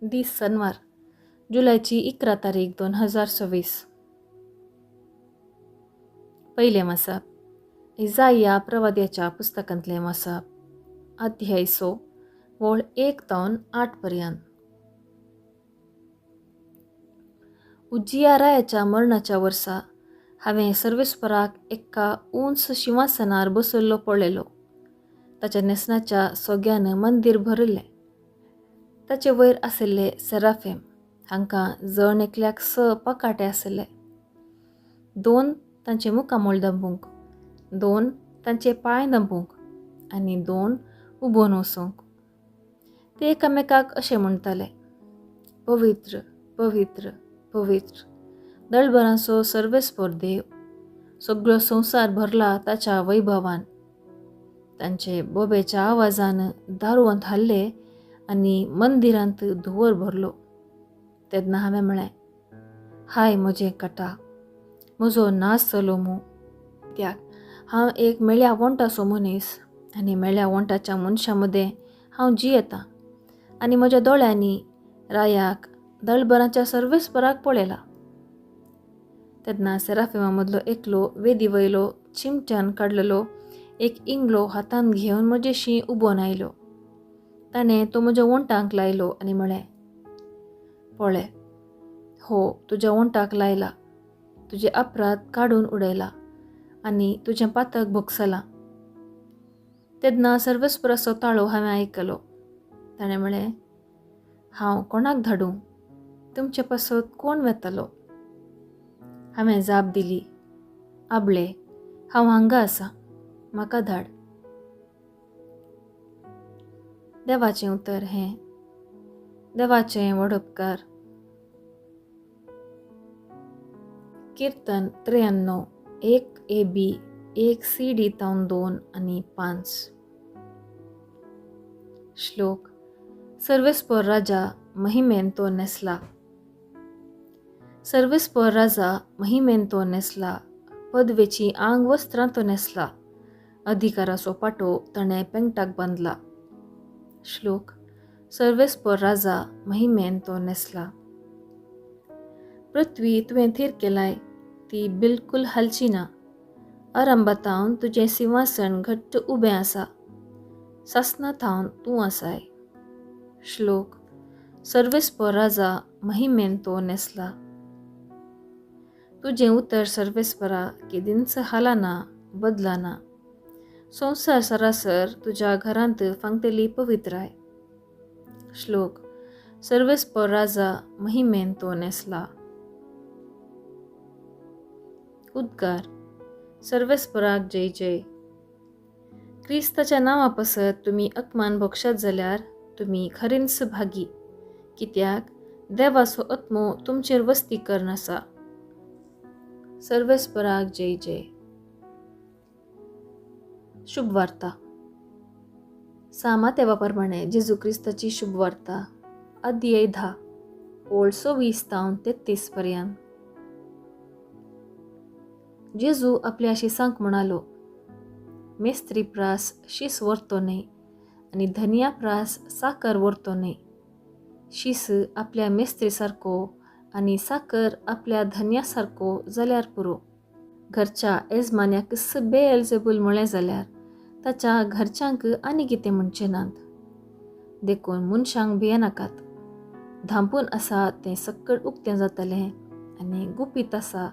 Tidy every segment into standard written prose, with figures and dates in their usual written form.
दीस सनवार, जुलयची 11 तारीख 2026. पयलें वाचप इजाया प्रवाद्याच्या पुस्तकांतलें वाचप, अध्याय 6 वळ 1 तावन 8 पर्यंत. उज्जिया रायाच्या मरणाच्या वर्सा हांवें सर्वेस्पराक एका उंच शिंवासनार बसयल्लो पळयलो. ताच्या न्हेसणाच्या सोग्यान मंदीर भरिल्लें. ताचे वयर आशिल्ले सेराफेम हांकां जण एकल्याक 6 पकाटे आशिल्ले. 2 तांचे मुखामळ दंबूंक, 2 तांचे पांय दंबूंक आनी 2 उबोन वचूंक. ते एकामेकाक अशें म्हणटाले, पवित्र पवित्र पवित्र दळभरांचो सर्वेस्पर देव, सगळो संवसार भरला ताच्या वैभवान. तांचे बोबेच्या आवाजान दारुवंत हाल्ले आनी मंदिरांत धुंवर भरलो. तेन्ना हांवें म्हळें, हाय म्हजें कटा, म्हजो नाश जालो मू, कित्याक हांव एक मेळ्या वोंटाचो मनीस आनी मेळ्या वोंटाच्या मनशां मदें हांव जियेतां आनी म्हज्या दोळ्यांनी रायाक दळभराच्या सर्वेस्पराक पळयला. तेन्ना सेराफिमा मदलो एकलो वेदी वयलो चिमट्यान काडलेलो एक इंगलो हातांत घेवन म्हजेशी उबोन आयलो. ताणें तो म्हज्या वोंटांक लायलो आनी म्हळें, पळय, हो तुज्या वोंटाक लायला, तुजे अपराध काडून उडयला आनी तुजें पातक भोगसलां. तेन्ना सर्वेस्पराचो ताळो हांवें आयकलो. ताणें म्हळें, हांव कोणाक धाडूं? तुमचे पासत कोण वेतलो? हांवें जाप दिली, आबळे, हांव हांगा आसा, म्हाका धाड. देवाचें उतर हें. देवाचें व्हड उपकार. कीर्तन 93, 1 AB, 1 CD तावन 2 आनी 5. श्लोक. सर्वेस्पर राजा महिमेन तो नेसला. सर्वेस्पर राजा महिमेन तो नेसला, पदवेची आंग वस्त्रां तो नेसला, अधिकाराचो पाटो ताणें पेंगटाक बांदला. श्लोक. सर्वेस्पर राजा महिमेन तो नेसला. पृथ्वी तुवें थीर केलाय, ती बिलकुल हालची ना. आरंभातावन तुजें सिंहासन घट्ट उबें आसा, सासना थावन तूं आसाय. श्लोक. सर्वेस्पर राजा महिमेन तो नेसला. तुजें उतर सर्वेस्परा केदींच हालना बदलना. संवसार सरासर तुज्या घरांत फांगतली पवित्राय. श्लोक. सर्वेस्पर राजा महिमेन तो नेसला. उद्गार. सर्वेस्पराक जय जय. क्रिस्ताच्या नांवा पासत तुमी अपमान भोगशात जाल्यार तुमी खरेंच भागी, कित्याक देवाचो आत्मो तुमचेर वस्ती करून आसा. सर्वेस्पराक जय जय. शुभवार्ता. सामा तेवा प्रमाणे जेजू क्रिस्ताची शुभवार्ता, अध्याय 10, ओळ 26 तावन 33 पर्यंत. जेजू आपल्या शिसांक म्हणालो, मेस्त्री प्रास शीस व्हरतो न्हय आनी धनिया प्रास साकर व्हरतो न्हय. शीस आपल्या मेस्त्री सारको आनी साकर आपल्या धनिया सारको जाल्यार पुरो. घरच्या येजमान्याक बेएल्जेबूल म्हळें जाल्यार ताच्या घरच्यांक आनी कितें म्हणचें नात. देखून मनशांक भियेनाकात. धांपून आसा तें सक्कड उक्तें जातलें आनी गुपीत आसा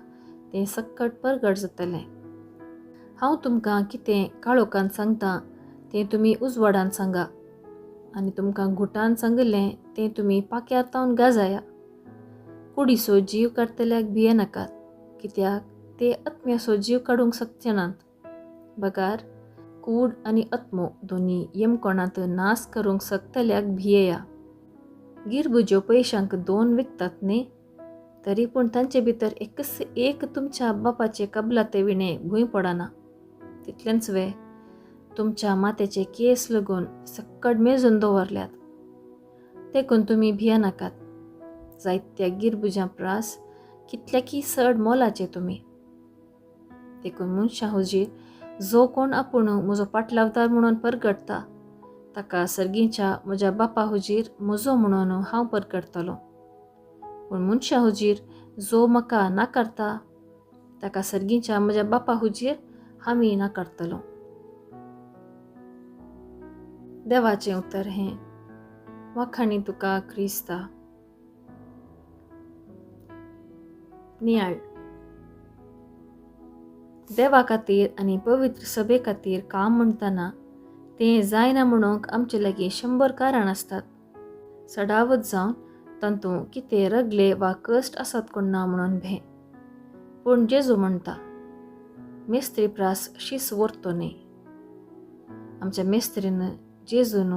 तें सक्कड परगट जातलें. हांव तुमकां कितें काळोखान सांगता तें तुमी उजवाडान सांगा आनी तुमकां घुटान सांगिल्लें तें तुमी पाक्यार तावन गाजाया. कुडीचो जीव काडटल्याक भियेनाकात, कित्याक ते आत्म्याचो जीव काडूंक शकचे नात. बगार कूड आनी आत्मो दोनी यमकोणांत नाश करूंक शकतल्याक भियेया. गिरबुज्यो पयशांक 2 विकतात न्ही, तरी पूण तांचे भितर एकच एक तुमच्या बापाचे कबलाते विणे भूंय पडना. तितलेंच वे, तुमच्या माथ्याचे केस लगून सक्कड मेजून दवरल्यात. देखून तुमी भियेनाकात. जायत्या गिरबुज्यां प्रास कितल्याकी चड मोलाचे तुमी. देखून मनशां हुजीर जो कोण आपूण म्हजो पाटलावदार म्हणून परगटता ताका सर्गींच्या म्हज्या बापा हुजीर म्हजो म्हणून हांव परगटतलों. पूण मनशा हुजीर जो म्हाका नाकारता ताका सर्गींच्या म्हज्या बापा हुजीर हांवूय नाकारतलों. देवाचें उतर हें. वाखाणी तुका क्रिस्ता. नियाळ. देवा खातीर आनी पवित्र सभे खातीर काम म्हणटना तें जायना म्हणूंक आमचे लागीं 100 कारण आसतात. सडावत जावन तातूंत कितें रगले वा कश्ट आसात कोण ना म्हणून भें. पूण जेजू म्हणटा, मेस्त्री प्रास शीस व्हरतो न्ही. आमच्या मेस्त्रीन जेजून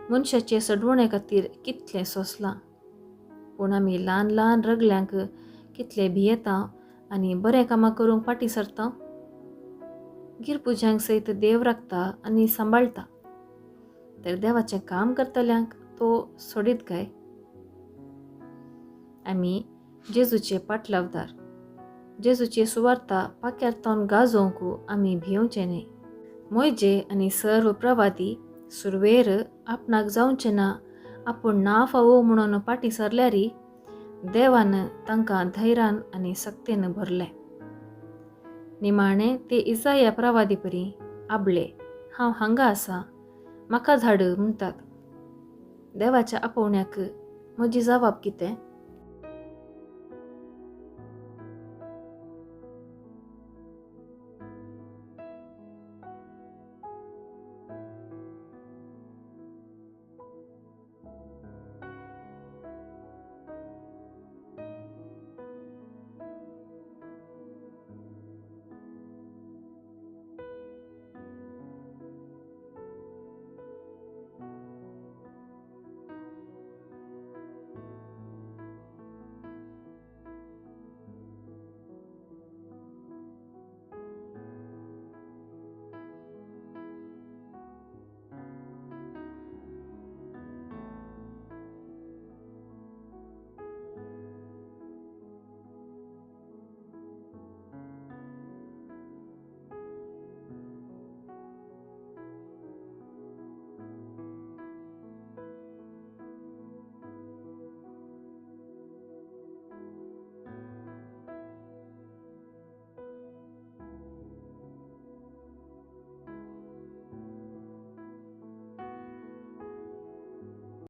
मनशाचे सडवणे खातीर कितलें सोंसलां, पूण आमी ल्हान ल्हान रगल्यांक कितले भियेता आनी बरें कामां करूंक फाटीं सरता. गिरपुज्यांक सयत देव राखता आनी सांबाळटा, तर देवाचें काम करतल्यांक तो सोडीत काय? आमी जेजूचे पाटलावदार. जेजूची सुवार्ता पाक्यार तावन गाजोवंक आमी भियोवचें न्ही. मोयजे आनी सर्व प्रवादी सुरवेर आपणाक जावचें ना, आपूण ना फावो म्हणून फाटीं सरल्यारी देवान तांकां धैर्यान आनी सक्तेन भरलें. निमाणें ते इजाया प्रवादी परी आबले, हांव हांगा आसा, म्हाका धाड म्हणटात. देवाच्या आपोवण्याक म्हजी जबाब कितें?